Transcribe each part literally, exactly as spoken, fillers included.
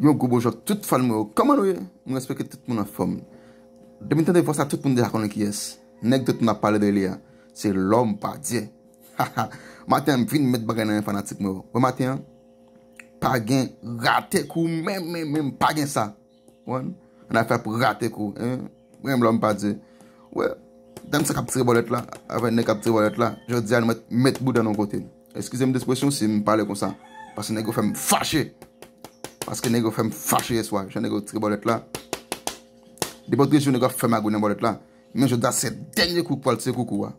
Yon gwo bonjou ak tout fan mwen yo. Kòman nou ye? Mwen espere tout moun anfòm. Depi n tande vwa sa, tout moun deja konnen kiyès. Nèg tout moun ap pale de li a. Se Lòm Pa Dye. Maten an, m vin met bagay nan men fanatik mwen yo. Wè maten an, pa gen rate kou, menm, menm, menm, pa gen sa. Konprann? Nan afè pou rate kou, hein? Mwen, Lòm Pa Dye. Wè, dam sa k ap tire bòlèt la, avè nèg k ap tire bòlèt la, jodi a nou met, met bouda nan yon kote. Eskize m de ekspresyon si m pale konsa. Paske nèg yo fè m fache. Paske nèg yo fè m fache yè swa. Jan nèg yo tire bòlèt la. Depi w tire jou, nèg yo ap fè magouy nan bòlèt la. Men jodi a se dènye kou k pral tire koukou a.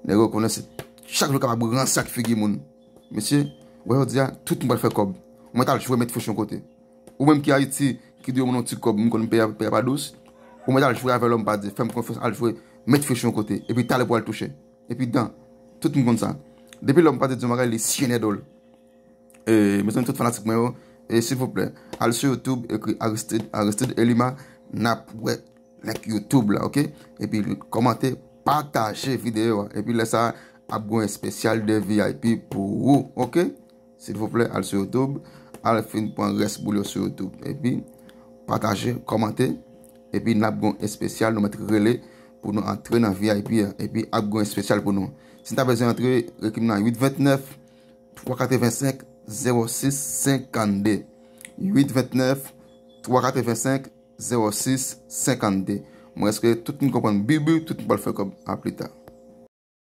Nèg yo konnen se chak jou kapab ranse ak figi moun. Mesye, wè jodi a, tout moun pral fè kòb. Ou mèt al jwe met fè yon kote. Ou menm ki Ayiti, ki dwe moun yon ti kòb, m konn peyi a, peyi a pa dous. Ou mèt al jwe avè Lòm Pa Dye, fè m konfyans, al jwe, met fè yon kote. Epi talè pou al touche. Epi dan, tout moun konn sa. Depi Lòm Pa Dye di yon bagay, li syen nèdòl. E, mezanmi, tout fanatik mwen yo, e silvouplè, al sou YouTube, ekri Aristide, Aristide Elima, n ap wè link YouTube la, oke? Epi kòmante, pataje videyo a. Epi lè sa, ap gen yon espesyal de V I P pou ou, oke? Silvouplè, al sou YouTube, al fin pran rès boul yo sou YouTube. Epi pataje, kòmante, epi n ap gen yon espesyal, nou mèt rele pou nou antre nan V I P a. Epi ap gen yon espesyal pou nou. Si n ta bezwen antre, ekri m nan uit vennèf, twa katrevensenk, zewo sis, senkannde. Uit vennèf, twa katrevensenk, zewo sis, senkannde. Mwen espere tout moun konprann bibi, tout moun pral fè kòb. A pli ta.